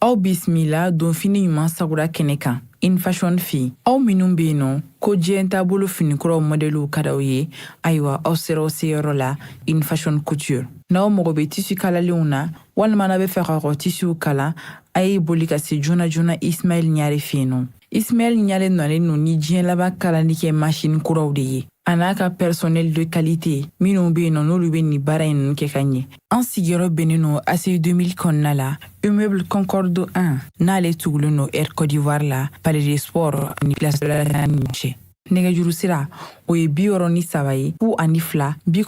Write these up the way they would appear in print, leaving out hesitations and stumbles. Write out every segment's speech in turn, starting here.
Aw bisimila donfini ɲuman sagura kɛnɛ kan infashion fɛ. Aw minnu bɛ yen nɔ ko diɲɛ taabolo finikuraw mɔdɛliw ka d'aw ye, ayiwa, aw sera aw seyɔrɔ la, Infashion Couture. N'aw mago bɛ tissu kalalenw na, walima n'aw bɛ fɛ k'aw ka tissuw kala, a ye boli ka se joona joona Ismaɛl Ɲare fɛ yen nɔ. Ismaɛl Ɲare nalen don ni diɲɛ laban kalali kɛ machine kuraw de ye, a n'a ka personnel de qualité minnu bɛ yen nɔ, n'olu bɛ nin baara in ninnu kɛ ka ɲɛ. An sigiyɔrɔ bɛnnen don ACI 2000 kɔnɔna la, immeuble Concorde 1, n'ale tugulen don Air Côte d'Ivoire la, Palais des Sports ani Place de la ni ɲɔgɔn cɛ. Nɛgɛjuru sira, o ye 63 ye, 02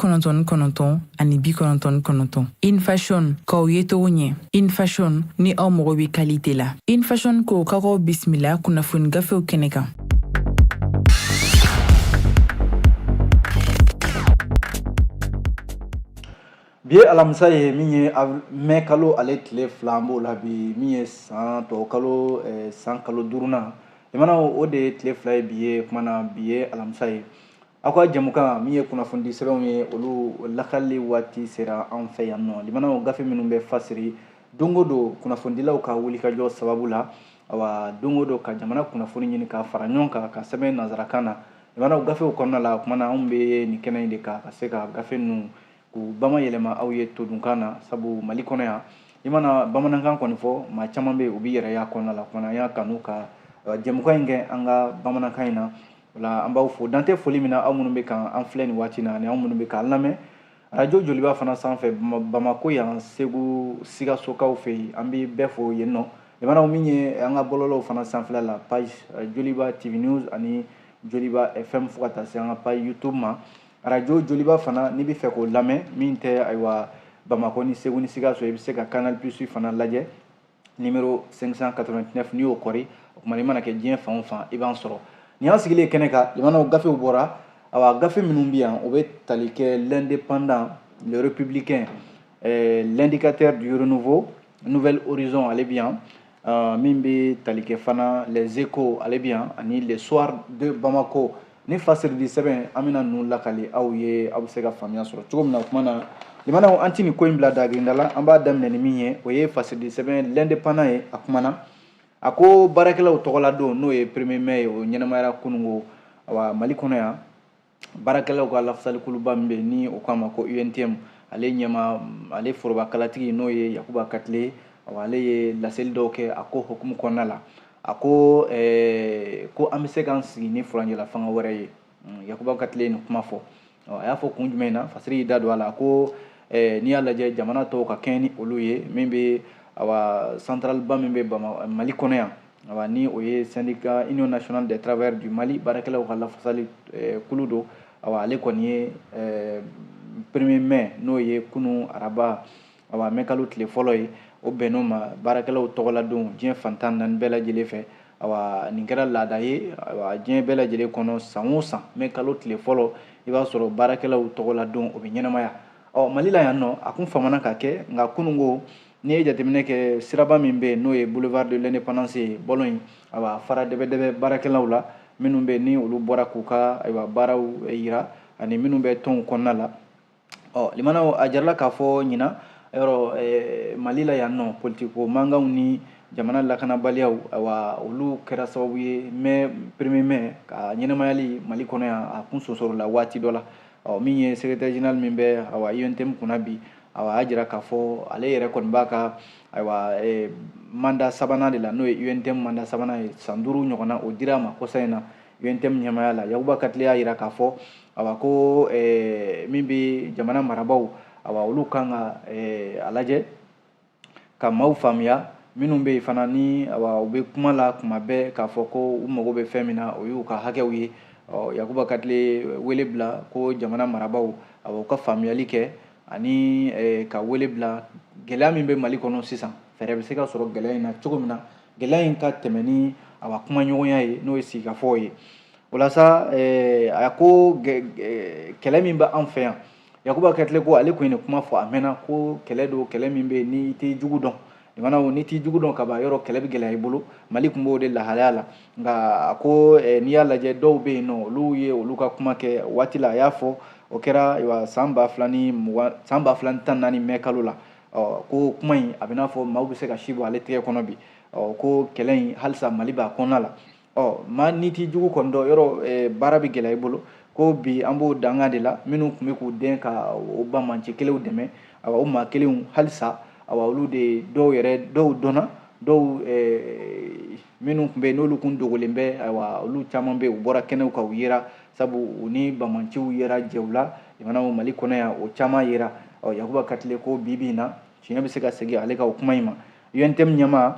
99 ani 99. Infashion, k'aw ye togo ɲɛ. Infashion, ni aw mago bɛ qualité la. Infashion ko k'aw bisimila kunnafoni gafew kɛnɛ kan. Bi ye alamisa ye, min ye mɛ kalo ale tile 2, an b'o la bi, min ye san tɔ kalo, san kalo duurunan limanaw, o de ye tile 2 ye bi ye. Kuma na, bi ye alamisa ye, aw ka jɛmukan min ye kunnafonidi sɛbɛnw ye, olu lakalili waati sera an fɛ yan nɔ. Limanaw, gafe minnu bɛ fasiri don o don kunnafonidilaw ka wulikajɔ sababu la, awa, don o don ka jamana kunnafoni ɲini ka fara ɲɔgɔn kan ka sɛbɛn nansarakan na, limanaw, gafew kɔnɔna la, kuma na, anw bɛ nin kɛnɛ in de kan ka se ka gafe ninnu k'u bama yɛlɛma aw ye todunkan na, sabu Mali kɔnɔ yan, i mana bamanankan kɔni fɔ, maa caman bɛ yen, u b'i yɛrɛ y'a kɔnɔna la. Kuma na, an y'a kanu ka jɛmukan in kɛ an ka bamanankan in na. O la, an b'aw fo, dan tɛ foli min na, aw minnu bɛ k'an filɛ nin waati na, ani aw minnu bɛ k'an lamɛn arajo Joliba fana sanfɛ Bamako yan, Segu, Sikasokaw fɛ yen, an bɛ bɛɛ fo yen nɔ. Limanaw, min ye an ka bɔlɔlɔw fana sanfɛla la, page Joliba TV News ani Joliba FM, fo ka taa se an ka page YouTube ma, arajo Joliba fana, n'i bɛ fɛ k'o lamɛn, min tɛ ayiwa Bamakɔ ni Segu ni Sikaso, i bɛ se ka Canal Plus fana lajɛ, numéro 589. N'i y'o kɔri, o tuma i mana kɛ diɲɛ fan o fan, i b'an sɔrɔ. Nin y'an sigilen kɛnɛ kan. Limanaw, gafew bɔra. Awa, gafe minnu bɛ yan, o bɛ tali kɛ L'Indépendant, Le Républicain, L'Indicateur du Renouveau, Nouvel Horizon, ale bɛ yan, min bɛ tali kɛ fana Les Échos, ale bɛ yan, ani Le Soir de Bamako. Ni fasiridi sɛbɛn, an bɛna ninnu lakali aw ye, aw bɛ se ka faamuya sɔrɔ cogo min na. O tuma na, limanaw, an ti nin ko in bila dagirinda la. An b'a daminɛ ni min ye, o ye fasiridi sɛbɛn L'Indépendant ye. A kumana, a ko baarakɛlaw tɔgɔla don, n'o ye 1er mai ye, o ɲɛnamayara kunungo. Awa, Mali kɔnɔ yan, baarakɛlaw ka lafasalikuluba min bɛ yen, ni o k'a ma ko UNTM, ale ɲɛma, ale forobakalatigi, n'o ye Yakuba Katile, awa, ale ye laseli dɔw kɛ a ko hukumu kɔnɔna la. A ko ko an bɛ se k'an sigi ni furancɛla fanga wɛrɛ ye. Yakuba Katile ye nin kuma fɔ. A y'a fɔ kun jumɛn na? Fasiri y'i da don a la. A ko n'i y'a lajɛ jamana tɔw ka kɛɲɛ ni olu ye, min bɛ awa centrale ba min bɛ Mali kɔnɔ yan, awa, ni o ye syndicat Union nationale des travailleurs du Mali, baarakɛlaw ka lafasali kulu don, awa, ale kɔni ye 1er mai, n'o ye kunu araba, awa, mɛ kalo tile fɔlɔ ye, o bɛnn'o ma baarakɛlaw tɔgɔla don diɲɛ fantan naani bɛɛ lajɛlen fɛ. Awa, nin kɛra laada ye, awa, diɲɛ bɛɛ lajɛlen kɔnɔ, san o san mɛ kalo tile fɔlɔ, i b'a sɔrɔ baarakɛlaw tɔgɔla don, o bɛ ɲɛnamaya. Ɔ, Mali la yan nɔ, a kun famana ka kɛ, nka kunungo, n'i ye jateminɛ kɛ, siraba min bɛ yen, n'o ye boulevard de l'Indépendance ye, bɔlɔn in, awa, fara dɛbɛdɛbɛ baarakɛlaw la, minnu bɛ ni olu bɔra k'u ka ayiwa baaraw yira, ani minnu bɛ tɔnw kɔnɔna la. Ɔ, limanaw, a jarala k'a fɔ ɲinan yɔrɔ Mali la yan nɔ, politiko mankanw ni jamana lakanabaliyaw, awa, olu kɛra sababu ye mai, 1er mai ka ɲɛnamayali Mali kɔnɔ yan, a kun sonsorola waati dɔ la. Ɔ, min ye secrétaire général min bɛ, awa, UNTM kunna bi, awa, a y'a jira k'a fɔ ale yɛrɛ kɔni b'a ka ayiwa mandat sabanan de la, n'o ye UNTM mandat sabanan ye, san 5 ɲɔgɔnna, o dira a ma kɔsa in na UNTM ɲɛmaaya la. Yakuba Katile y'a jira k'a fɔ, awa, ko min bɛ jamana marabaaw, awa, olu kan ka a lajɛ ka maaw faamuya, minnu bɛ yen fana ni, awa, u bɛ kuma la kuma bɛɛ k'a fɔ ko u mago bɛ fɛn min na, o y'u ka hakɛw ye. Ɔ, Yakuba Katile wele bila ko jamana marabaaw, awa, u ka faamuyali kɛ, ani ka wele bila gɛlɛya min bɛ Mali kɔnɔ sisan, fɛɛrɛ bɛ se ka sɔrɔ gɛlɛya in na cogo min na, gɛlɛya in ka tɛmɛ ni, awa, kumaɲɔgɔnya ye, n'o ye sigikafɔ ye. O la sa, a ko kɛlɛ min bɛ an fɛ yan, Yakuba Katile ko ale kun ye nin kuma fɔ a mɛnna, ko kɛlɛ don, kɛlɛ min bɛ yen ni i t'i jugu dɔn. Limanaw, n'i t'i jugu dɔn ka ban, yɔrɔ kɛlɛ bɛ gɛlɛya i bolo. Mali tun b'o de lahalaya la. Nka a ko n'i y'a lajɛ, dɔw bɛ yen nɔ, olu ye olu ka kuma kɛ waati la, a y'a fɔ o kɛra ayiwa san 2020, san 2014 mɛ kalo la. Ɔ ko kuma in a bɛ n'a fɔ maaw bɛ se ka si bɔ ale tɛgɛ kɔnɔ bi. Ɔ ko kɛlɛ in halisa Mali b'a kɔnɔna la. Ɔ maa n'i t'i jugu kɔni dɔn yɔrɔ baara bɛ gɛlɛya i bolo. Ko bi an b'o danga de la, minnu tun bɛ k'u den ka o banbanci kelenw dɛmɛ, awa o maa kelenw halisa awa olu de dɔw yɛrɛ dɔw dɔnna, dɔw minnu tun bɛ yen n'olu kun dogolen bɛ, ayiwa olu caman bɛ yen u bɔra kɛnɛw kan u yera, sabu u ni banbanciw yera jɛw la jamana Mali kɔnɔ yan, o caman yera. Ɔ Yakuba Katile ko bi bi in na tiɲɛ bɛ se ka segin ale ka o kuma in ma. UNTM ɲɛmaa,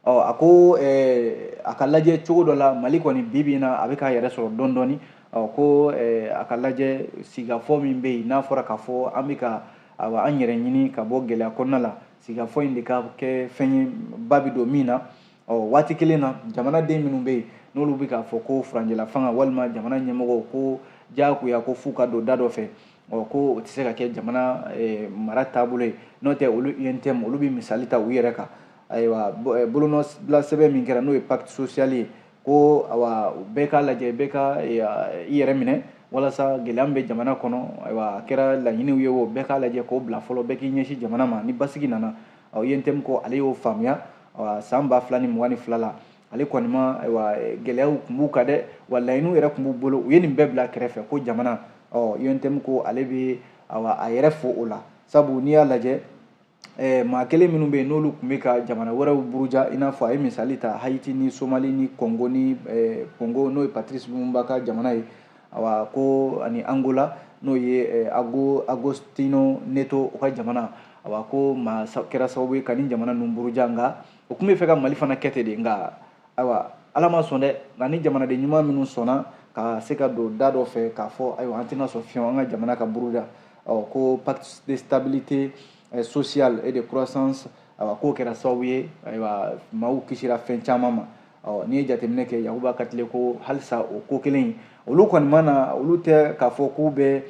ɔ a ko a ka lajɛ cogo dɔ la Mali kɔni bi bi in na a bɛ k'a yɛrɛ sɔrɔ dɔɔni dɔɔni. Ɔ ko a ka lajɛ sigikafɔ min bɛ yen n'a fɔra k'a fɔ an bɛ ka awa an yɛrɛ ɲini ka bɔ gɛlɛya kɔnɔna la, sigikafɔ in de ka kɛ fɛn ye ba bɛ don min na. Ɔ waati kelen na jamanaden minnu bɛ yen n'olu bɛ k'a fɔ ko furancɛla fanga walima jamana ɲɛmɔgɔw ko diyagoya ko f'u ka don da dɔ fɛ, ɔ ko o tɛ se ka kɛ jamana mara taabolo ye. N'o tɛ olu UNTM olu bɛ misali ta u yɛrɛ kan. Ayiwa bolonɔbila sɛbɛn min kɛra n'o ye pacte social ye, ko awa bɛɛ k'a lajɛ, bɛɛ ka i yɛrɛ minɛ walasa gɛlɛya min bɛ jamana kɔnɔ, ayiwa a kɛra laɲiniw ye o, bɛɛ k'a lajɛ k'o bila fɔlɔ, bɛɛ k'i ɲɛsin jamana ma ni basigi nana. Ɔ UNTM ko ale y'o faamuya san 2022 la, ale kɔni ma ayiwa gɛlɛyaw tun b'u kan dɛ, wa laɲiniw yɛrɛ tun b'u bolo, u ye nin bɛɛ bila kɛrɛfɛ ko jamana. Ɔ UNTM ko ale bɛ awa a yɛrɛ fo o la, sabu n'i y'a lajɛ maa kelen minnu bɛ yen n'olu tun bɛ ka jamana wɛrɛw buruja, i n'a fɔ a ye misali ta Haïti ni Somali ni Congo ni Congo n'o ye Patrice Lumumba ka jamana ye, awa ko ani Angola n'o ye Agostino Neto o ka jamana, awa ko maa kɛra sababu ye ka nin jamana ninnu buruja, nka o tun bɛ fɛ ka Mali fana kɛ ten de, nka ayiwa Ala ma sɔn dɛ, nka ni jamanaden ɲuman minnu sɔnna ka se ka don da dɔ fɛ k'a fɔ ayiwa an tɛna sɔn fiyewu an ka jamana ka buruja. Ɔ ko pacte de stabilité sociale et de croissance, awa k'o kɛra sababu ye ayiwa maaw kisira fɛn caman ma. Ɔ n'i ye jateminɛ kɛ Yakuba Katile ko halisa o ko kelen in olu kɔni ma na, olu tɛ k'a fɔ k'u bɛ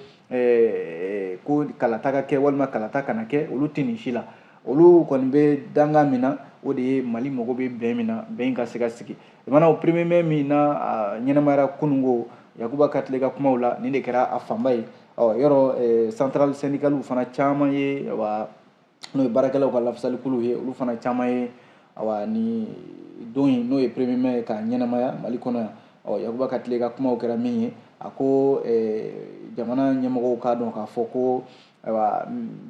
ko kalata ka kɛ walima kalata kana kɛ, olu tɛ nin si la. Olu kɔni bɛ danga min na o de ye Mali mago bɛ bɛn min na, bɛn ka se ka sigi. Maana o premier mai min na a ɲɛnamayara kununko, Yakuba Katile ka kumaw la nin de kɛra a fanba ye. Ɔ yɔrɔ centrale syndicale fana caman ye, wa n'o ye baarakɛlaw ka lafasalikulu ye, olu fana caman ye awa ni don in n'o ye premier mai ye k'a ɲɛnamaya Mali kɔnɔ yan. Ɔ Yakuba Katile ka kumaw kɛra min ye, a ko jamana ɲɛmɔgɔw k'a dɔn k'a fɔ ko ayiwa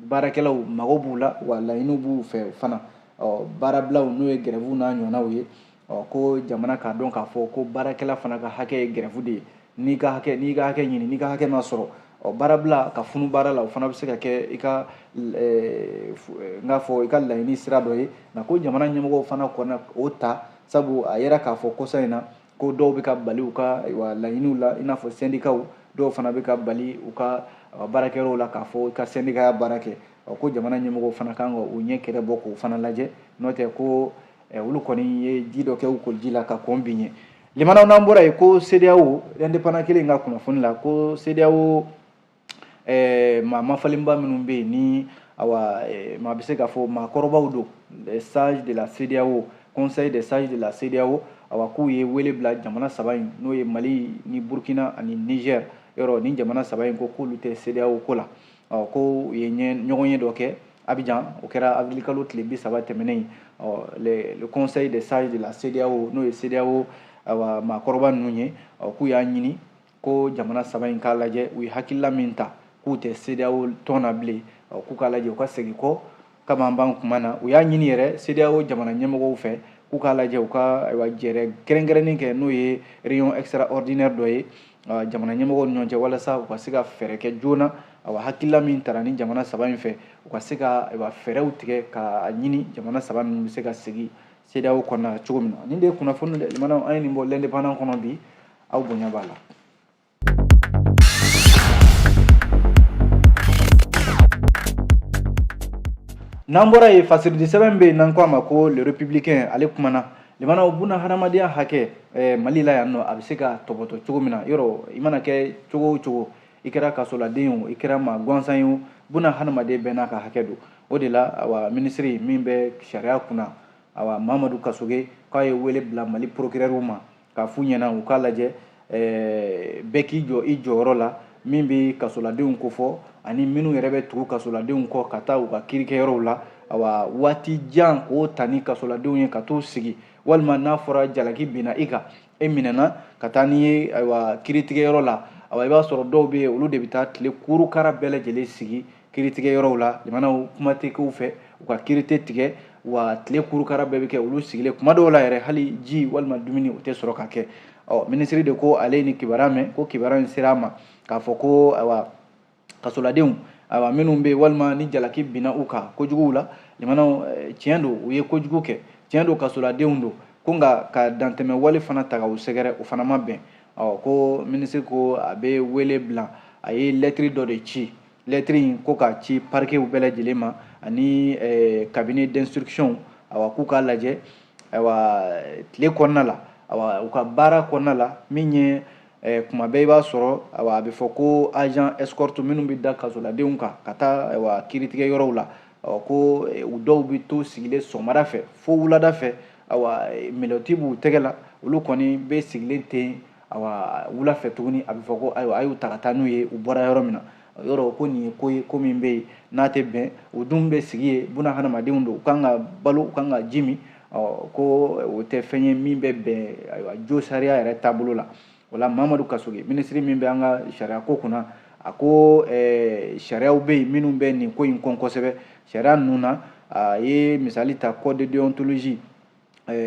baarakɛlaw mago b'u la, wa laɲiniw b'u fɛ fana. Ɔ baarabilaw n'o ye grève n'a ɲɔgɔnnaw ye, ɔ ko jamana k'a dɔn k'a fɔ ko baarakɛla fana ka hakɛ ye grève de ye. N'i ka hakɛ, n'i ka hakɛ ɲini, n'i ka hakɛ ma sɔrɔ, ɔ baarabila ka funu baara la, o fana bɛ se ka kɛ i ka n k'a fɔ i ka laɲini sira dɔ ye. Nka ko jamana ɲɛmɔgɔw fana kɔnna o ta, sabu a yera k'a fɔ kɔsa in na ko dɔw bɛ ka bali u ka laɲiniw la, i n'a fɔ syndicats dɔw fana bɛ ka bali u ka baarakɛyɔrɔw la k'a fɔ i ka syndicat baara kɛ. Ɔ ko jamana ɲɛmɔgɔw fana kan ka u ɲɛ kɛrɛ bɔ k'o fana lajɛ, n'o tɛ ko olu kɔni ye ji dɔ kɛ u koliji la ka kɔn bin ɲɛ. Limanaw n'an bɔra yen, ko CEDEAO indépendant kelen ka kunnafoni la, ko CEDEAO maa mafalenba minnu bɛ yen ni awa maa bɛ se k'a fɔ maakɔrɔbaw don, les sages de la CEDEAO, conseil des sages de la CEDEAO, awa k'u ye wele bila jamana saba in n'o ye Mali ni Burkina ani Niger, yɔrɔ ni jamana saba in ko k'olu tɛ CEDEAO ko la. Ɔ ko u ye ɲɔgɔn ye dɔ kɛ Abidjan, o kɛra avril kalo tile 30 tɛmɛnen. Ɔ le conseil des sages de la CEDEAO n'o ye CEDEAO awa maakɔrɔba ninnu ye, ɔ k'u y'a ɲini ko jamana saba in k'a lajɛ u ye hakilila min ta k'u tɛ CEDEAO tɔn na bilen, ɔ k'u k'a lajɛ u ka segin kɔ kama an b'an kuma na. U y'a ɲini yɛrɛ CEDEAO jamana ɲɛmɔgɔw fɛ k'u k'a lajɛ u ka ayiwa jɛrɛ kɛrɛnkɛrɛnnen kɛ n'o ye réunion extraordinaire dɔ ye jamana ɲɛmɔgɔw ni ɲɔgɔn cɛ, walasa u ka se ka fɛɛrɛ kɛ joona, awa hakilila min tara ni jamana saba in fɛ, u ka se ka ayiwa fɛɛrɛw tigɛ k'a ɲini jamana saba ninnu bɛ se ka segin CEDEAO kɔnɔna cogo min na. Nin de ye kunnafoni limanaw an ye nin bɔ l'indépendant kɔnɔ bi, aw bonya b'a la. N'an bɔra yen, fasiridi sɛbɛn bɛ yen n'an ko a ma ko le républicain, ale kumana limanaw buna hadamadenya hakɛ Mali la yan nɔ, a bɛ se ka tɔbɔtɔ cogo min na. Yɔrɔ i mana kɛ cogo o cogo, i kɛra kasoladen ye o, i kɛra maa gansan ye o, buna hadamaden bɛɛ n'a ka hakɛ don. O de la awa minisiri min bɛ sariya kunna, awa Mamadu Kasoge, k'a ye wele bila Mali procureur ma k'a f'u ɲɛna u k'a lajɛ bɛɛ k'i jɔ i jɔyɔrɔ la. min bɛ kasoladenw kofɔ ani minnu yɛrɛ bɛ tugu kasoladenw kɔ ka taa u ka kiirikɛyɔrɔw la, awa waati jan k'o ta ni kasoladenw ye ka t'u sigi, walima n'a fɔra jalaki binna i kan, e minɛna ka taa n'i ye ayiwa kiiritigɛyɔrɔ la, awa i b'a sɔrɔ dɔw bɛ yen, olu de bɛ taa tile kurukara bɛɛ lajɛlen sigi kiiritigɛyɔrɔw la. Limanaw, kuma tɛ k'u fɛ, u ka kiiri tɛ tigɛ, wa tile kurukara bɛɛ bɛ kɛ olu sigilen. Kuma dɔw la yɛrɛ, hali ji walima dumuni o tɛ sɔrɔ ka kɛ. Ɔ minisiri de ko ale ni kibaruya mɛn ko kibaruya in sera a ma k'a fɔ ko ayiwa kasoladenw, ayiwa minnu bɛ yen, walima ni jalaki binna u kan kojuguw la, limanaw, tiɲɛ don u ye kojugu kɛ, tiɲɛ don kasoladenw don, ko nka ka dantɛmɛ wale fana ta ka u sɛgɛrɛ, o fana ma bɛn. Ɔ ko minisiri ko a bɛ wele bila, a ye lɛtiri dɔ de ci, lɛtiri in ko k'a ci parquetw bɛɛ lajɛlen ma ani cabinet d'instruction, awa k'u k'a lajɛ, ayiwa tile kɔnɔna la, awa u ka baara kɔnɔna la, min ye kuma bɛɛ i b'a sɔrɔ awa a bɛ fɔ ko agent escorte minnu bɛ da kasoladenw kan ka taa ayiwa kiiritigɛ yɔrɔw la, ko u dɔw bɛ to sigilen sɔgɔmada fɛ fo wulada fɛ, awa menottes b'u tɛgɛ la, olu kɔni bɛ sigilen ten. Awa wula fɛ tuguni, a bɛ fɔ ko ayiwa a y'u ta ka taa n'u ye u bɔra yɔrɔ min na. Yɔrɔ ko nin ye ko ye, ko min bɛ yen n'a tɛ bɛn. U dun bɛ sigi yen, buna hadamadenw don, u kan ka balo, u kan ka ji min. Ɔ ko o tɛ fɛn ye min bɛ bɛn ayiwa jo sariya yɛrɛ taabolo la. O la Mamadu Kasoge, minisiri min bɛ an ka sariya ko kunna, a ko sariyaw bɛ yen minnu bɛ nin ko in kɔn kosɛbɛ. Sariya ninnu na, a ye misali ta code de déontologie,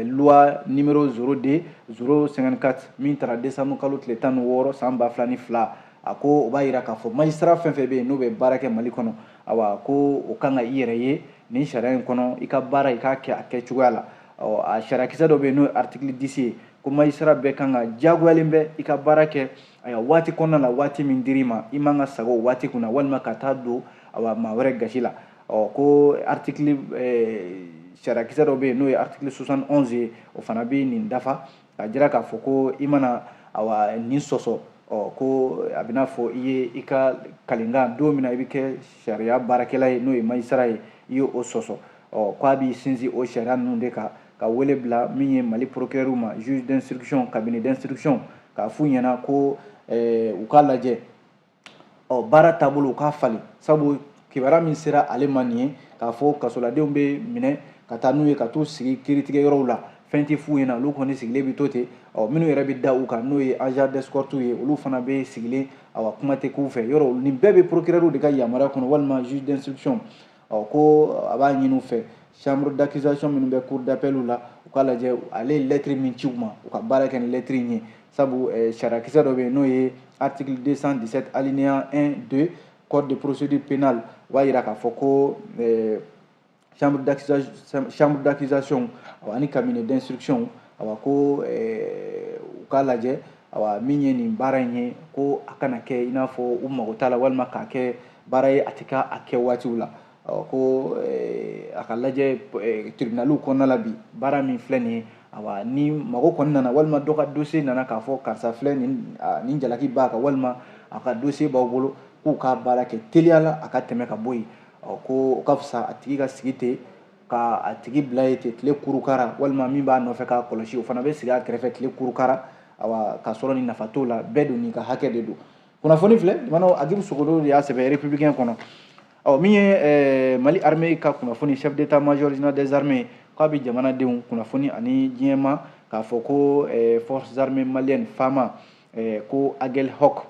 loi numéro 02 054 min taara décembre kalo tile 16 san 2002. A ko o b'a yira k'a fɔ magistrat fɛn fɛn bɛ yen n'o bɛ baara kɛ Mali kɔnɔ, awa ko o kan ka i yɛrɛ ye nin sariya in kɔnɔ, i ka baara i k'a kɛ a kɛcogoya la. Ɔ a sariyakisɛ dɔ bɛ yen n'o ye article 10 ye, ko magistrat bɛɛ kan ka diyagoyalen bɛ i ka baara kɛ ayiwa waati kɔnɔna la, waati min dir'i ma, i man ka sago o waati kunna walima ka taa don awa maa wɛrɛ gasi la. Ɔ ko article sariyakisɛ dɔ bɛ yen n'o ye article 71 ye, o fana bɛ nin dafa k'a jira k'a fɔ ko i mana awa nin sɔsɔ, ɔ ko a bɛ n'a fɔ i ye i ka kalenkan don min na i bɛ kɛ sariya baarakɛla ye, n'o ye magistrat ye, i ye o sɔsɔ. Ɔ k'a b'i sinsin o sariya ninnu de kan ka wele bila min ye Mali procureur ma, juge d'instruction, cabinet d'instruction, k'a f'u ɲɛna ko u k'a lajɛ, ɔ baara taabolo u k'a falen, sabu kibaruya min sera ale ma nin ye k'a fɔ kasoladenw bɛ minɛ ka taa n'u ye ka t'u sigi kiiritigɛ yɔrɔw la, fɛn tɛ f'u ɲɛna, olu kɔni sigilen bɛ to ten. Ɔ minnu yɛrɛ bɛ da u kan, n'o ye agent d'escorte ye, olu fana bɛ sigilen, awa kuma tɛ k'u fɛ. Yɔrɔ nin bɛɛ bɛ procureur de ka yamaruya kɔnɔ walima juge d'instruction. Ɔ ko a b'a ɲini u fɛ, chambre d'accusation minnu bɛ cour d'appel la, u k'a lajɛ ale ye lettre min ci u ma, u ka baara kɛ ni lettre in ye, sabu sariyakisɛ dɔ bɛ yen n'o ye article 217 alinéa 1 2 code de procédure pénale, o b'a yira k'a fɔ ko chambre d'accusation ani cabinet d'instruction, awa ko u k'a lajɛ, awa min ye nin baara in ye, ko a kana kɛ i n'a fɔ u mago t'a la walima k'a kɛ baara ye a tɛ k'a kɛ waatiw la. Ko a ka lajɛ tribunaliw kɔnɔna la bi, baara min filɛ nin ye, awa ni mago kɔni nana walima dɔ ka dossier nana k'a fɔ karisa filɛ nin jalaki b'a kan walima a ka dossier b'aw bolo, k'u ka baara kɛ teliya la a ka tɛmɛ ka bɔ yen. Ɔ ko o ka fisa a tigi ka sigi ten ka a tigi bila yen ten tile kurukara, walima min b'a nɔfɛ k'a kɔlɔsi, o fana bɛ sigi a kɛrɛfɛ tile kurukara, awa k'a sɔrɔ ni nafa t'o la, bɛɛ don n'i ka hakɛ de don. Kunnafoni filɛ limanaw, Agibu Sogodo de y'a sɛbɛn Républicain kɔnɔ. Ɔ min ye Mali armée ka kunnafoni, chef d'état major général des armées k'a bɛ jamanadenw kunnafoni ani diɲɛma k'a fɔ ko forces armées maliennes FAMA, ko Aguelhok,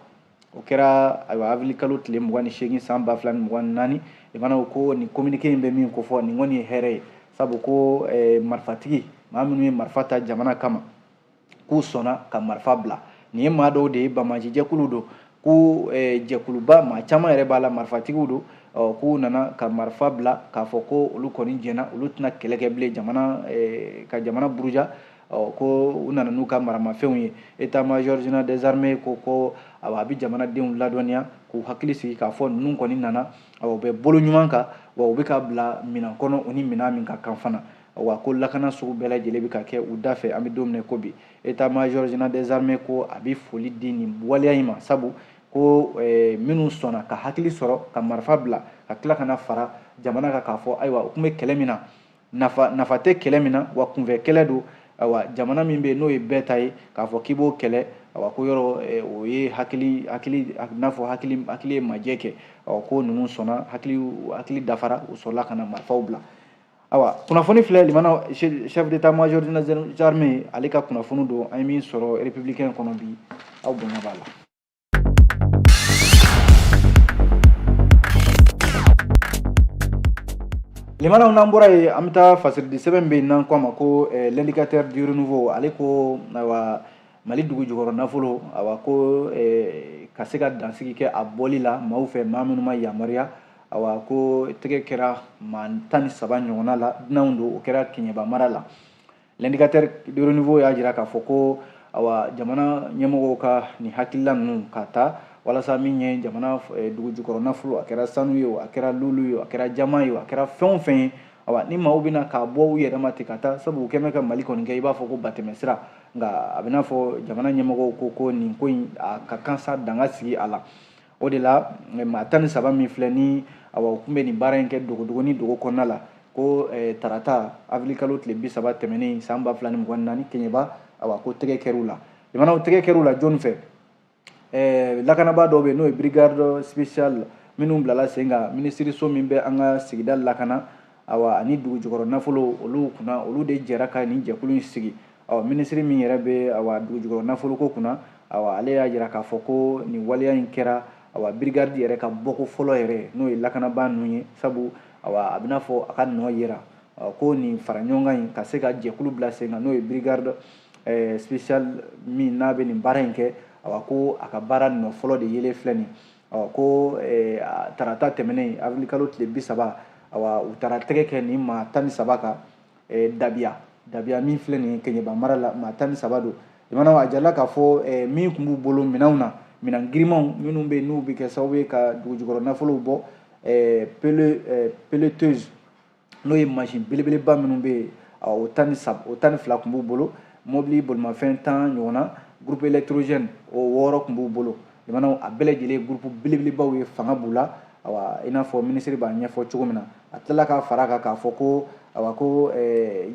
o kɛra ayiwa avril kalo tile 28 san 2024. Limanaw, ko nin communiqué in bɛ min kofɔ, nin kɔni ye hɛrɛ ye, sabu ko marifatigi maa minnu ye marifa ta jamana kama, k'u sɔnna ka marifa bila. Nin ye maa dɔw de ye, banbaanci jɛkulu don, ko jɛkuluba maa caman yɛrɛ b'a la, marifatigiw don, k'u nana ka marifa bila k'a fɔ ko olu kɔni jɛna, olu tɛna kɛlɛ kɛ bilen jamana ka jamana buruja. Ko u nana n'u ka maramafɛnw ye. État major général des armées ko awa a bɛ jamanadenw ladɔnniya k'u hakili sigi k'a fɔ ninnu kɔni nana, awa u bɛ bolo ɲuman kan, wa u bɛ ka bila minɛn kɔnɔ, u ni minɛn min ka kan fana, wa ko lakana sugu bɛɛ lajɛlen bɛ ka kɛ u da fɛ. An bɛ don min na ko bi, état major général des armées ko a bɛ foli di nin waleya in ma, sabu ko minnu sɔnna ka hakili sɔrɔ ka marifa bila ka tila ka na fara jamana kan k'a fɔ ayiwa u tun bɛ kɛlɛ min na, nafa tɛ kɛlɛ min na, wa kunfɛ kɛlɛ don. Ayiwa, jamana min bɛ yen n'o ye bɛɛ ta ye, k'a fɔ k'i b'o kɛlɛ, ayiwa, ko yɔrɔ o ye hakili hakili n'a fɔ hakili hakili ye majɛ kɛ. Ko ninnu sɔnna, hakili hakili dafara, u sɔrɔla ka na marifaw bila. Ayiwa, kunnafoni filɛ limana, chef d'état-major des armées, ale ka kunnafoni don an ye min sɔrɔ Républicain kɔnɔ bi, aw bonya b'a la. Limanaw, n'an bɔra yen, an bɛ taa fasiridi sɛbɛn bɛ yen n'an ko a ma ko L'Indicateur du Renouveau. Ale ko, ayiwa, Mali dugu jukɔrɔ nafolo, ayiwa, ko ka se ka dansigi kɛ a bɔli la maaw fɛ, maa minnu ma yamaruya. Ayiwa, ko tɛgɛ kɛra maa 13 ɲɔgɔnna la, dunanw don, o kɛra Kɛɲɛba mara la. L'Indicateur du Renouveau y'a jira k'a fɔ ko, ayiwa, jamana ɲɛmɔgɔw ka nin hakilila ninnu ka ta walasa min ye jamana dugu jukɔrɔ nafolo, a kɛra sanu ye o, a kɛra lulu ye o, a kɛra jama ye o, a kɛra fɛn o fɛn ye, ayiwa, ni maaw bɛna k'a bɔ u yɛrɛ ma ten ka taa, sabu u kɛn bɛ ka Mali kɔni kɛ i b'a fɔ ko batɛmɛ sira. Nka a bɛ n'a fɔ jamana ɲɛmɔgɔw ko ko nin ko in, a ka kan sa danga sigi a la. O de la, maa 13 min filɛ ni, awa, u tun bɛ nin baara in kɛ dogodogo ni dogo kɔnɔna la, ko tarata avril kalo tile 30 tɛmɛnen san 2024, Kɛɲɛba, awa, ko tɛgɛ kɛr'u la. Jamanaw, tɛgɛ kɛr'u la jɔnni fɛ? Lakanabaa dɔw bɛ yen n'o ye brigade spéciale minnu bilala sen kan minisiriso min bɛ an ka sigida lakana, awa, ani dugu jukɔrɔ nafolo olu kunna, olu de jɛra ka nin jɛkulu in sigi. Awa, minisiri min yɛrɛ bɛ, awa, dugu jukɔrɔ nafolo ko kunna, awa, ale y'a jira k'a fɔ ko nin waleya in kɛra, awa, brigade yɛrɛ ka bɔko fɔlɔ yɛrɛ, n'o ye lakanabaa ninnu ye, sabu, awa, a bɛna fɔ a ka nɔ yera ko nin fara ɲɔgɔn kan in ka se ka jɛkulu bila sen kan, n'o ye brigade spéciale min n'a bɛ nin baara in kɛ. Awa, ko a ka baara nɔ fɔlɔ de yelen filɛ nin. Ko tarata tɛmɛnen avril kalo tile 30, awa, u taara tɛgɛ kɛ nin maa 13 kan Dabiya. Dabiya min filɛ nin ye Kɛɲɛba mara la, maa 13 don. Jamana, a jirala k'a fɔ min tun b'u bolo minɛnw na, minɛn girimanw minnu bɛ yen n'u bɛ kɛ sababu ye ka dugu jukɔrɔ nafolow bɔ, pelleteuse, n'o ye mansin belebeleba minnu bɛ yen, o 13, o 12 tun b'u bolo, mobili bolimafɛn 10 ɲɔgɔnna, groupe électrogène o 6 tun b'u bolo. Jamanaw, a bɛɛ lajɛlen groupe belebelebaw ye, fanga b'u la. Awa, i n'a fɔ minisiri b'a ɲɛfɔ cogo min na, a tilala ka fara kan k'a fɔ ko, awa, ko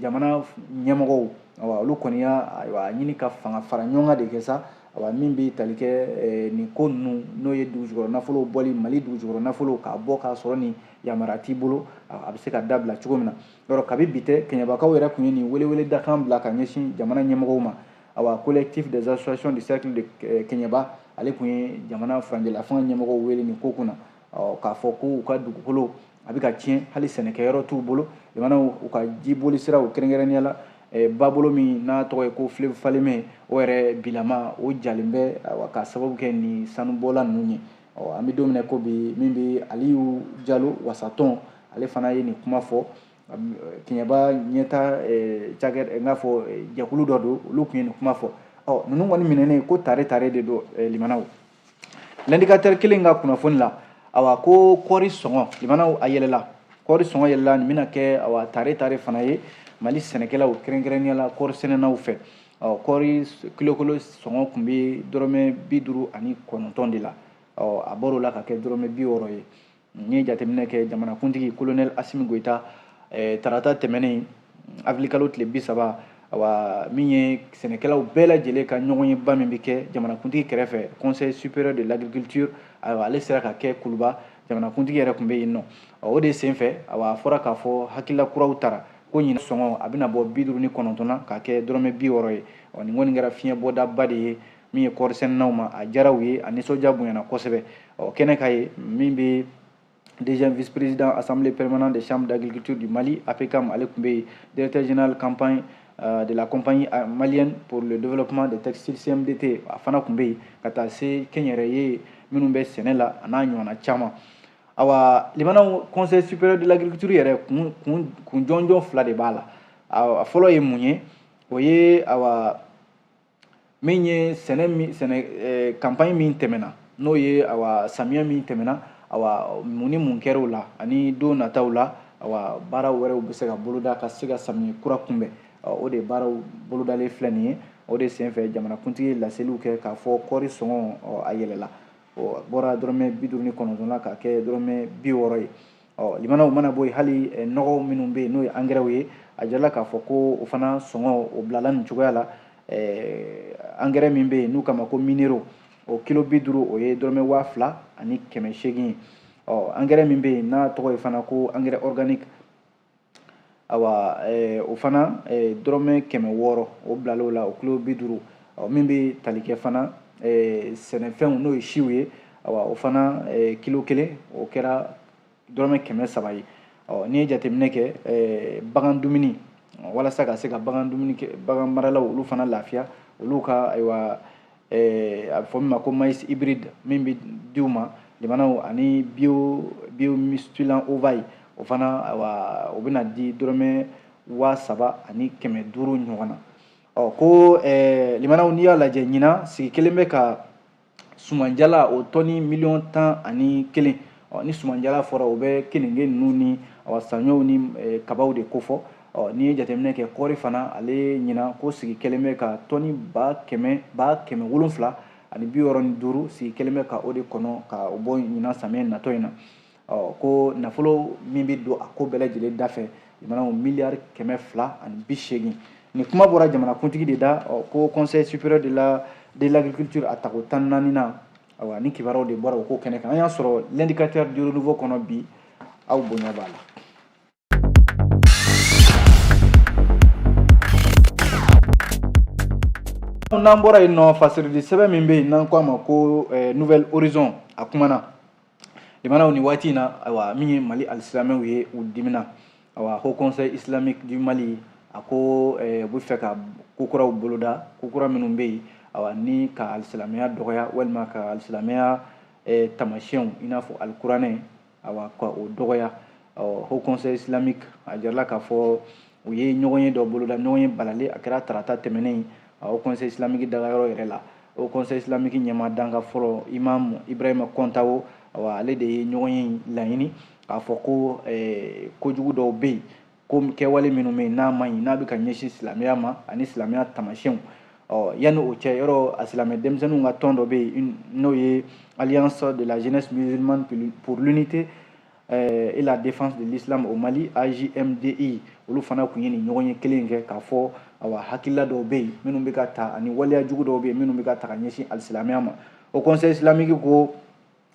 jamana ɲɛmɔgɔw, awa, olu kɔni y'a, ayiwa, ɲini ka fanga fara ɲɔgɔn kan de kɛ sa, awa, min bɛ tali kɛ nin ko ninnu, n'o ye dugu jukɔrɔ nafolo bɔli, Mali dugu jukɔrɔ nafolo k'a bɔ k'a sɔrɔ nin yamaruya t'i bolo, a bɛ se ka dabila cogo min na. Yɔrɔ kabi bi tɛ, Kɛɲɛbakaw yɛrɛ tun ye nin welewele dakan bila ka ɲɛsin jamana ɲɛmɔgɔw ma. Awa, Collectif des associations du cercle de Kɛɲɛba, ale tun ye jamana furancɛla fanga ɲɛmɔgɔw wele nin ko kunna, k'a fɔ ko u ka dugukolo a bɛ ka tiɲɛ, hali sɛnɛkɛyɔrɔ t'u bolo. Jamanaw, u ka jiboli siraw, kɛrɛnkɛrɛnnenya la babolo min n'a tɔgɔ ye ko fleuve Falémé, o yɛrɛ bilama o jalen bɛ, awa, k'a sababu kɛ nin sanubɔla ninnu ye. An bɛ don min na ko bi, min bɛ Aliyu Jalo wasatɔn, ale fana ye nin kuma fɔ. Kɛɲɛba ɲɛta cakɛ, n k'a fɔ jɛkulu dɔ don, olu tun ye nin kuma fɔ. Ɔ, ninnu kɔni minɛnen ko tare tare de don. Limanaw, L'Indicateur kelen ka kunnafoni la, awa, ko kɔɔri sɔngɔ, limanaw, a yɛlɛla, kɔɔri sɔngɔ yɛlɛla. Nin bɛna kɛ, awa, tare tare fana ye Mali sɛnɛkɛlaw, kɛrɛnkɛrɛnnenya la kɔɔri sɛnɛnaw fɛ. Ɔ, kɔɔri kilo kolo sɔngɔ tun bɛ dɔrɔmɛ 59 de la, ɔ, a bɔr'o la ka kɛ dɔrɔmɛ 60 ye. N ye jateminɛ kɛ, jamanakuntigi colonel Assimi Goïta, tarata tɛmɛnen avril kalo tile 30, awa, min ye sɛnɛkɛlaw bɛɛ lajɛlen ka ɲɔgɔn ye ba min bɛ kɛ jamanakuntigi kɛrɛfɛ, Conseil supérieur de l'agriculture, ayiwa, ale sera ka kɛ Kuluba, jamanakuntigi yɛrɛ tun bɛ yen nɔ. O de senfɛ, awa, a fɔra k'a fɔ hakilila kuraw tara ko ɲinan sɔngɔ a bɛna bɔ 59 na k'a kɛ dɔrɔmɛ 60 ye. Ɔ, nin kɔni kɛra fiɲɛ bɔdaba de ye min ye kɔɔri sɛnɛnaw ma, a diyara u ye, a nisɔndiya bonyana kosɛbɛ. Ɔ, kɛnɛ ka ye min bɛ deuxième vice-président Assemblée permanente des chambres d'agriculture du Mali, APCAM, ale tun bɛ yen, directeur général campagne de la Compagnie malienne pour le développement des textiles, CMDT, a fana tun bɛ yen, ka taa se kɛnyɛrɛye minnu bɛ sɛnɛ la, a n'a ɲɔgɔnna caman. Awa, limanaw, Conseil supérieur de l'agriculture yɛrɛ kun kun kun jɔnjɔn fila de b'a la. A fɔlɔ ye mun ye? O ye, awa, min ye sɛnɛ min sɛnɛ campagne min tɛmɛna, n'o ye, awa, samiyɛ min tɛmɛna, awa, mun ni mun kɛra o la, ani don nataw la, awa, baara wɛrɛw bɛ se ka boloda ka se ka samiyɛ kura kunbɛn. O de baaraw bolodalen filɛ nin ye. O de senfɛ, jamanakuntigi ye laseliw kɛ k'a fɔ kɔɔri sɔngɔ a yɛlɛla, o bɔra dɔrɔmɛ 59 la k'a kɛ dɔrɔmɛ 60 ye. Ɔ, limanaw, mana bɔ yen, hali nɔgɔw minnu bɛ yen n'o ye angɛrɛw ye, A jirala k'a fɔ ko o fana sɔngɔ o bilala nin cogoya la. Angɛrɛ min bɛ yen n'u k'a ma ko minéraux, o kilo 50, o ye dɔrɔmɛ 2800 ye. Ɔ, angɛrɛ min bɛ yen n'a tɔgɔ ye fana ko angɛrɛ organique, awa, o fana dɔrɔmɛ 600, o bilala o la, o kilo 50. Ɔ, min bɛ tali kɛ fana sɛnɛfɛnw, n'o ye siw ye, awa, o fana kilo 1, o kɛra dɔrɔmɛ 300 ye. Ɔ, n'i ye jateminɛ kɛ bagan dumuni, walasa ka se ka bagan dumuni kɛ, bagan maralaw olu fana lafiya, olu ka, ayiwa, a bɛ fɔ min ma ko maïs hybride min bɛ di u ma limanaw, ani biostimulant ovale, o fana, ayiwa, o bɛna di dɔrɔmɛ 3500 ɲɔgɔn na. Ɔ, ko limanaw, n'i y'a lajɛ ɲinan, sigi kelen bɛ ka sumanjala o tɔni miliyɔn 11. Ɔ, ni sumanjala fɔra, o bɛ kenige ninnu ni, awa, saɲɔw ni kabaw de kofɔ. Ɔ, n'i ye jateminɛ kɛ kɔɔri fana, ale ɲinan ko sigi kelen bɛ ka tɔni 765,000, sigi kelen bɛ ka o de kɔnɔ ka o bɔ ɲinan samiyɛ natɔ in na. Ɔ, ko nafolo min bɛ don a ko bɛɛ lajɛlen da fɛ, limanaw, miliyari 280. Nin kuma bɔra jamanakuntigi de da. Ɔ, ko Conseil supérieur de l'agriculture a tako 14nan, awa, ni kibaruyaw de bɔra o ko kɛnɛ kan. An y'a sɔrɔ L'Indicateur du Renouveau kɔnɔ bi, aw bonya b'a la. N'an bɔra yen nɔ, fasiridi sɛbɛn min bɛ yen n'an ko a ma ko Nouvel Horizon, a kumana limanaw nin waati in na. Ayiwa, min ye Mali alisilamɛw ye, u dimina. Awa, Haut Conseil islamique du Mali, a ko u bɛ fɛ ka ko kuraw boloda, ko kura minnu bɛ yen, awa, ni ka alisilamɛya dɔgɔya walima ka alisilamɛya taamasiyɛnw, i n'a fɔ alikuranɛ, awa, ka o dɔgɔya. Haut Conseil islamique, a jirala k'a fɔ u ye ɲɔgɔn ye dɔ boloda, ɲɔgɔn ye balalen, a kɛra tarata tɛmɛnen ye, Haut Conseil islamique dagayɔrɔ yɛrɛ la. Haut Conseil islamique ɲɛmaa danka fɔlɔ, Imam Ibrahima Kɔntawo, awa, ale de ye ɲɔgɔn ye laɲini k'a fɔ ko kojugu dɔw bɛ yen, ko kɛwale minnu bɛ yen n'a man ɲi, n'a bɛ ka ɲɛsin silamɛya ma ani silamɛya taamasiyɛnw. Ɔ, yanni o cɛ, yɔrɔ a silamɛ denmisɛnninw ka tɔn dɔ bɛ yen, n'o ye Alliance de la jeunesse musulmane pour l'unité et la défense de l'islam au Mali, AJMDI, olu fana tun ye nin ɲɔgɔn ye kelen kɛ k'a fɔ, awa, hakilila dɔw bɛ yen minnu bɛ ka ta ani waleya jugu dɔw bɛ yen minnu bɛ ka ta ka ɲɛsin alisilamɛya ma. Haut Conseil islamique ko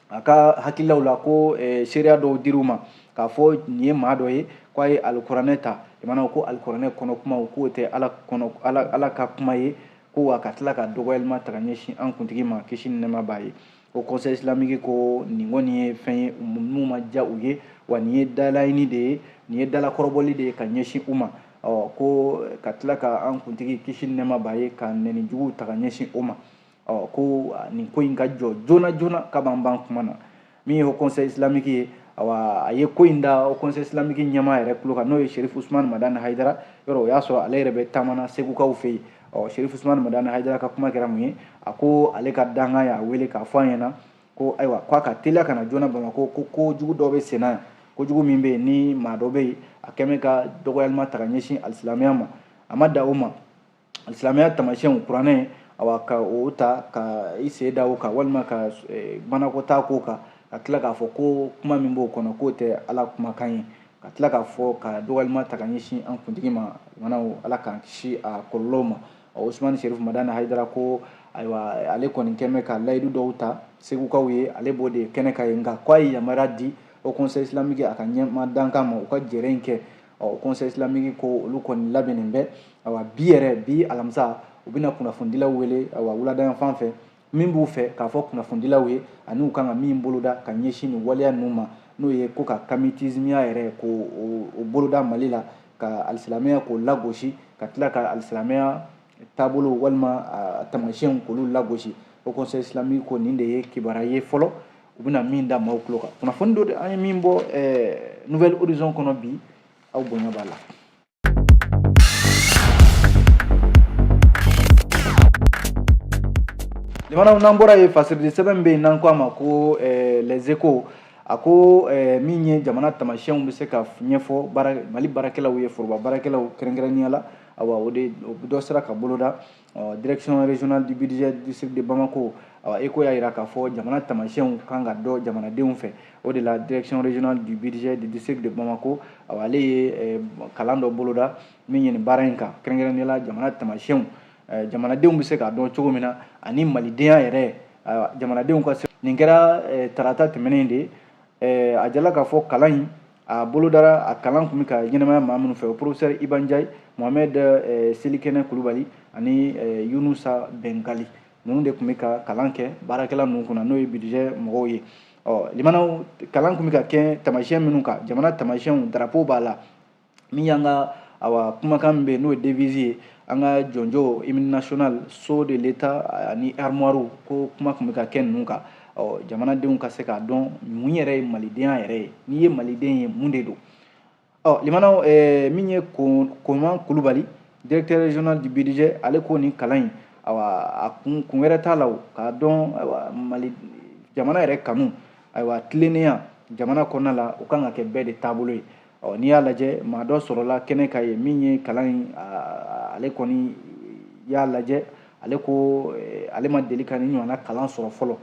a ka hakililaw la ko seereya dɔw dir'u ma k'a fɔ nin ye maa dɔ ye k'a ye alikuranɛ ta, limanaw, ko alikuranɛ kɔnɔ kumaw k'o tɛ ala kɔnɔ ala ka kuma ye, ko wa ka tila ka dɔgɔyalima ta ka ɲɛsin an kuntigi ma, kisi ni nɛɛma b'a ye. Haut Conseil islamique ko nin kɔni ye fɛn ye mun ma diya u ye, wa nin ye dalaɲini de ye, nin ye dalakɔrɔbɔli de ye ka ɲɛsin u ma. Ɔ, ko ka tila ka an kuntigi, kisi ni nɛɛma b'a ye, ka nɛni juguw ta ka ɲɛsin o ma. Ɔ, ko nin ko in ka jɔ joona joona ka ban ban kuma na. Min ye Haut Conseil islamique ye, awa, a ye ko in da Haut Conseil islamique ɲɛmaa yɛrɛ tulo kan, n'o ye Sherif Usman Madani Hayidara. Yɔrɔ o y'a sɔrɔ ale yɛrɛ bɛ taama na Segukaw fɛ yen. Ɔ, Sherif Usman Madani Hayidara ka kuma kɛra mun ye? A ko ale ka dankan y'a wele k'a fɔ a ɲɛna ko ayiwa, k'a ka teliya ka na joona Bamakɔ, ko kojugu dɔ bɛ sen na yan, kojugu min bɛ yen ni maa dɔ bɛ yen, a kɛn bɛ ka dɔgɔyalima ta ka ɲɛsin alisilamɛya ma. A ma da o ma, alisilamɛya taamasiyɛnw, kuranɛ, awa, ka o ta ka i sen da o kan walima ka banakɔtaa k'o kan, ka tila k'a fɔ ko kuma min b'o kɔnɔ k'o tɛ ala kumakan ye, ka tila k'a fɔ ka dɔgɔyalima ta ka ɲɛsin an kuntigi ma. Limanaw, ala k'an kisi a kɔlɔlɔw ma. Usumani Sherif Madani Hayidara ko ayiwa, ale kɔni kɛn bɛ ka layidu dɔw ta Segukaw ye, ale b'o de kɛnɛ kan ye, nka k'a ye yamaruya di Haut Conseil islamique a ka ɲɛmaa dankan ma, u ka jɛrɛ in kɛ. Ɔ, Conseil islamique ko olu kɔni labɛnnen bɛ. Awa, bi yɛrɛ, bi alamisa, u bɛna kunnafonidilaw wele, awa, wulada fan fɛ, min b'u fɛ k'a fɔ kunnafonidilaw ye ani u kan ka min boloda ka ɲɛsin nin waleya ninnu ma, n'o ye ko ka kamitisimiya yɛrɛ k'o o boloda Mali la, ka alisilamɛya k'o lagosi, ka tila ka alisilamɛya taabolo walima a taamasiyɛnw k'olu lagosi. Haut Conseil islamique ko nin de ye kibaruya ye fɔlɔ, u bɛna min da maaw tulo kan. Kunnafoni dɔ de an ye min bɔ Nouvel Horizon kɔnɔ bi, aw bonya b'a la. Limanaw, n'an bɔra yen, fasiridi sɛbɛn bɛ yen n'an ko a ma ko Les Échos, a ko min ye jamana taamasiyɛnw bɛ se ka ɲɛfɔ Mali baarakɛlaw ye, foroba baarakɛlaw kɛrɛnkɛrɛnnenya la, awa, o de dɔ sera ka boloda. Direction régionale du budget district de Bamako, Awa, ECHO y'a jira k'a fɔ jamana taamasiyɛnw kan ka dɔn jamanadenw fɛ. O de la, direction régionale du budget du district de Bamako, awa, ale ye kalan dɔ boloda min ye nin baara in kan, kɛrɛnkɛrɛnnenya la jamana taamasiyɛnw, jamanadenw bɛ se k'a dɔn cogo min na, ani malidenya yɛrɛ, jamanadenw ka se. Nin kɛra tarata tɛmɛnen de. A jala k'a fɔ kalan in a bolodara, a kalan tun bɛ ka ɲɛnamaya maa minnu fɛ, o professeur Iba Ndiaye, Mohamed Selikɛnɛ Kulubali ani Yunusa Bɛnkali, ninnu de tun bɛ ka kalan kɛ baarakɛla ninnu kunna, n'o ye budget mɔgɔw ye. Ɔ limanaw, kalan tun bɛ ka kɛ taamasiyɛn minnu kan, jamana taamasiyɛnw, drapeau b'a la, min y'an ka, awa, kumakan min bɛ yen n'o ye devise ye, an ka jɔnjɔ, hymne national, sceau de l'État ani armoire, ko kuma tun bɛ ka kɛ ninnu kan. Ɔ jamanadenw ka se k'a dɔn mun yɛrɛ ye malidenya yɛrɛ ye, n'i ye maliden ye, mun de don. Ɔ limanaw, min ye Koman Kulubali, directeur régional du budget, ale ko nin kalan in, awa, a kun kun wɛrɛ t'a la, o k'a dɔn, ayiwa, Mali jamana yɛrɛ kanu, ayiwa, tilennenya jamana kɔnɔna la, o kan ka kɛ bɛɛ de taabolo ye. Ɔ n'i y'a lajɛ, maa dɔ sɔrɔla kɛnɛ kan ye min ye kalan in, ale kɔni y'a lajɛ, ale ko ale ma deli ka nin ɲɔgɔnna kalan sɔrɔ fɔlɔ,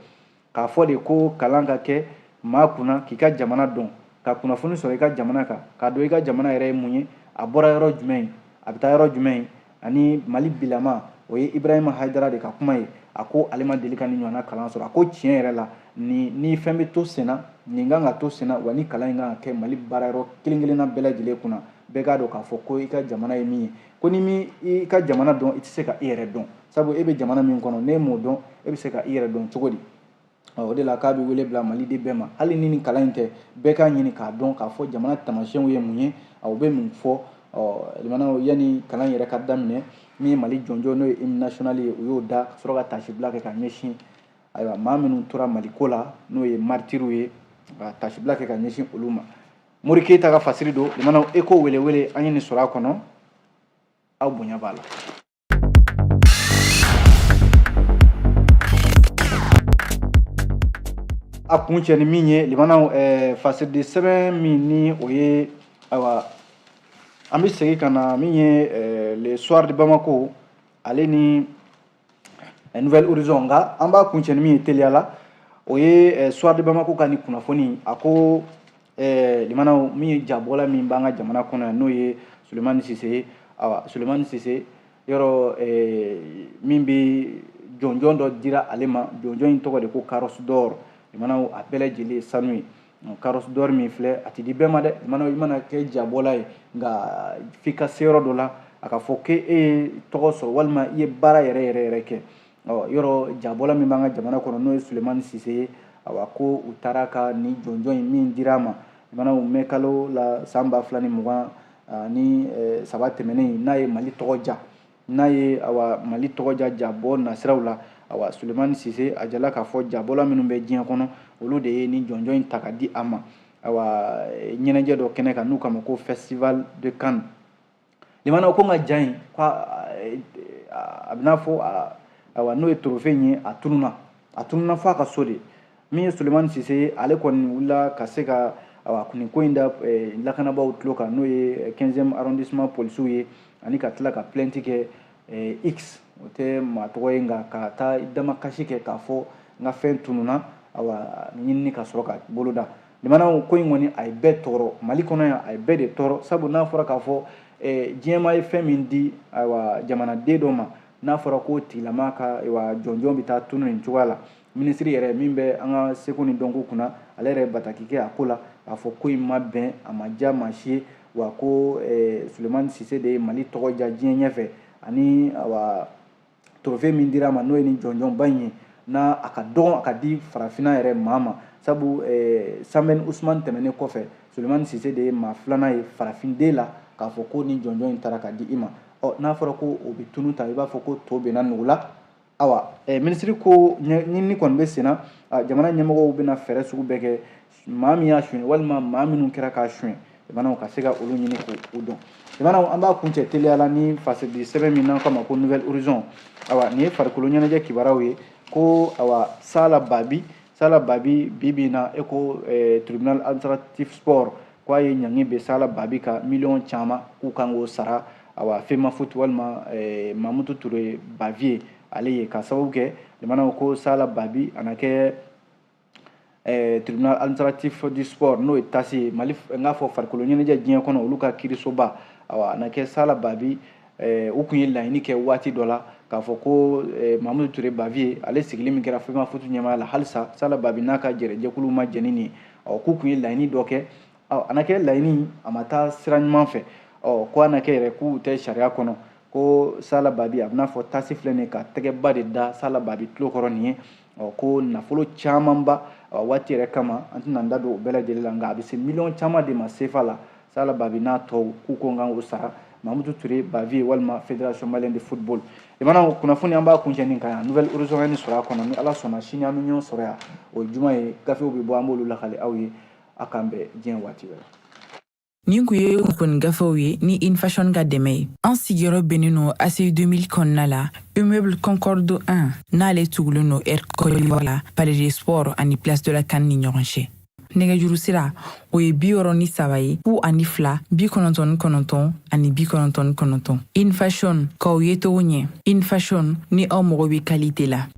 k'a fɔ de ko kalan ka kɛ maa kunna k'i ka jamana dɔn, ka kunnafoni sɔrɔ i ka jamana kan, k'a dɔn i ka jamana yɛrɛ ye mun ye, a bɔra yɔrɔ jumɛn, a bɛ taa yɔrɔ jumɛn, ani Mali bilama. O ye Ibrahima Hayidara de ka kuma ye. A ko ale ma deli ka nin ɲɔgɔnna kalan sɔrɔ. A ko tiɲɛ yɛrɛ la, ni fɛn bɛ to senna, nin kan ka to senna, wa ni kalan in kan ka kɛ Mali baara yɔrɔ kelen kelenna bɛɛ lajɛlen kunna, bɛɛ k'a dɔn k'a fɔ ko i ka jamana ye min ye, ko ni min i ka jamana dɔn, i tɛ se ka i yɛrɛ dɔn, sabu e bɛ jamana min kɔnɔ, n'e m'o dɔn, e bɛ se ka i yɛrɛ dɔn cogo di? O de la k'a bɛ wele bila maliden bɛɛ ma, hali ni nin kalan in tɛ, bɛɛ k'a ɲini k'a dɔn k'a fɔ jamana taamasiyɛnw ye mun ye, u bɛ mun fɔ. Ɔ limanaw, yanni kalan yɛrɛ ka daminɛ, min ye Mali jɔnjɔn, n'o ye hymne national ye, u y'o da ka sɔrɔ ka tasibila kɛ ka ɲɛsin, ayiwa, maa minnu tora Maliko la, n'o ye martiriw ye, ka tasibila kɛ ka ɲɛsin olu ma. Mori Keyita ka fasiri don. Limanaw, ECHO welewele, an ye nin sɔrɔ a kɔnɔ, aw bonya b'a la. A kun cɛ ni min ye, limanaw, fasiridi sɛbɛn min ni o ye, ayiwa, an bɛ segin ka na min ye Le Soir de Bamako, ale ni Nouvel Horizon. Nka an b'a kuncɛ ni min ye teliya la, o ye Soir de Bamako ka nin kunnafoni. A ko limanaw, min ye jabɔla min b'an ka jamana kɔnɔ yan, n'o ye Sulemani Sise ye. Awa, Sulemani Sise yɔrɔ, min bɛ jɔnjɔn dɔ dira ale ma, jɔnjɔn in tɔgɔ de ko Carrosse d'or. Limanaw, a bɛɛ lajɛlen ye sanu ye. Carrosse d'or min filɛ, a tɛ di bɛɛ ma dɛ. Limanaw, i mana kɛ jabɔla ye, nka f'i ka se yɔrɔ dɔ la, a ka fɔ k'e ye tɔgɔ sɔrɔ walima i ye baara yɛrɛ yɛrɛ yɛrɛ kɛ. Ɔ yɔrɔ jabɔla min b'an ka jamana kɔnɔ, n'o ye Sulemani Sise ye, awa, ko u taara ka nin jɔnjɔn in min dira a ma, limanaw, mɛ kalo la san 2023 tɛmɛnen, n'a ye Mali tɔgɔ ja, n'a ye, awa, Mali tɔgɔ ja jabɔ nasiraw la. Awa, Sulemani Sise, a jala k'a fɔ jabɔla minnu bɛ diɲɛ kɔnɔ, olu de ye nin jɔnjɔn in ta ka di a ma, awa, ɲɛnajɛ dɔ kɛnɛ kan n'u k'a ma ko Festival de Cannes. Limanaw, ko nka ja in, ko a bɛna fɔ, awa, n'o ye trophée in ye, a tununa, a tununa fo a ka so de. Min ye Sulemani Sise ye, ale kɔni wulila ka se ka, awa, nin ko in da lakanabaaw tulo kan, n'o ye 15e arrondissement polisiw ye, ani ka tila ka plainte kɛ X, o tɛ maa tɔgɔ ye, nka ka taa damakasi kɛ k'a fɔ n ka fɛn tununa, awa, ɲinini ka sɔrɔ ka boloda. Limanaw, ko in kɔni, a ye bɛɛ tɔɔrɔ Mali kɔnɔ yan, a ye bɛɛ de tɔɔrɔ, sabu n'a fɔra k'a fɔ diɲɛmaa ye fɛn min di, ayiwa, jamanaden dɔ ma, n'a fɔra ko tigilama ka, ayiwa, jɔnjɔn bɛ taa tunu nin cogoya la. Minisiri yɛrɛ min bɛ an ka seko ni dɔnko kunna, ale yɛrɛ bataki kɛ a ko la k'a fɔ ko in ma bɛn, a ma diya maa si ye, wa ko Sulemani Sise de ye Mali tɔgɔ diya diɲɛ ɲɛfɛ, ani, awa, trophée min dira a ma, n'o ye nin jɔnjɔnba in ye, n'a a ka dɔgɔn a ka di farafinna yɛrɛ maa ma, sabu Sambɛni Usumani tɛmɛnen kɔfɛ, Sulemani Sise de ye maa filanan ye farafinden la k'a fɔ ko nin jɔnjɔn in taara ka di i ma. Ɔ n'a fɔra ko o bɛ tunu ta, i b'a fɔ ko to bɛnna nugu la. Awa, minisiri ko ɲinini kɔni bɛ senna, jamana ɲɛmɔgɔw bɛna fɛɛrɛ sugu bɛɛ kɛ, maa min y'a suɲɛ walima maa minnu kɛra k'a suɲɛ, jamanaw ka se ka olu ɲini k'u dɔn. Jamanaw, an b'a kuncɛ teliya la ni fasidi sɛbɛn min n'an k'a ma ko Nouvel Horizon. Awa, nin ye farikolo ɲɛnajɛ kibaruyaw ye, ko, awa, Sala Babi, Sala Babi, bi bi in na, e ko tribunal administratif sport ko a ye ɲangi bɛ Sala Babi ka miliyɔn caman k'u kan k'o sara, awa, Femafoot walima Mamutu Ture Bavieux, ale ye ka sababu kɛ Limanaw, ko Sala Babi a na kɛ tribunal administratif du sport, n'o ye TAS ye, Mali n k'a fɔ farikolo ɲɛnajɛ diɲɛ kɔnɔ, olu ka kiirisoba. Awa, a na kɛ Sala Babi, u tun ye laɲini kɛ waati dɔ la k'a fɔ ko Mamudu Ture Baviye, ale sigili min kɛra FEMAFOOT ɲɛmaaya la, halisa Sala Babi n'a ka jɛrɛjɛkulu ma jɛn ni nin ye. Ɔ, k'u tun ye laɲini dɔ kɛ. Ɔ, a na kɛ laɲini a ma taa sira ɲuman fɛ. Ɔ, ko a na kɛ yɛrɛ k'u tɛ sariya kɔnɔ, ko Sala Babi, a bɛna fɔ TAS filɛ nin ye ka tɛgɛba de da Sala Babi tulo kɔrɔ nin ye. Ɔ, ko nafolo camanba, waati yɛrɛ kama an tɛna n da don o bɛɛ lajɛlen la, nka a bɛ se miliyɔn caman de ma sefa la. Sala Babi n'a tɔw k'u ko n kan k'o sara Mamudu Ture Baviye walima Fédération malienne de football. Limanaw, kunnafoni an b'a kuncɛ nin kan yan. Nouvel Horizon ni sɔrɔ a kɔnɔ. Ni Ala sɔnna, sini an bɛ ɲɔgɔn sɔrɔ yan, o ye juma ye. Gafew bɛ bɔ, an b'olu lakale aw ye. A k'an bɛn diɲɛ waati wɛrɛ. Nin kun ye kunnafoni gafew ye ni Infashion ka dɛmɛ ye. An sigiyɔrɔ bɛnnen no ACI 2000 kɔnɔna la, immeuble Concorde 1, n'ale tugulen no Air Côte d'Ivoire la, Palais des Sports ani Place de la CAN ni ɲɔgɔn cɛ. Nɛgɛjuru sira, o ye 63 ye, 02 99 ani 99. Infashion, k'aw ye togo ɲɛ. Infashion, ni aw mago bɛ qualité la.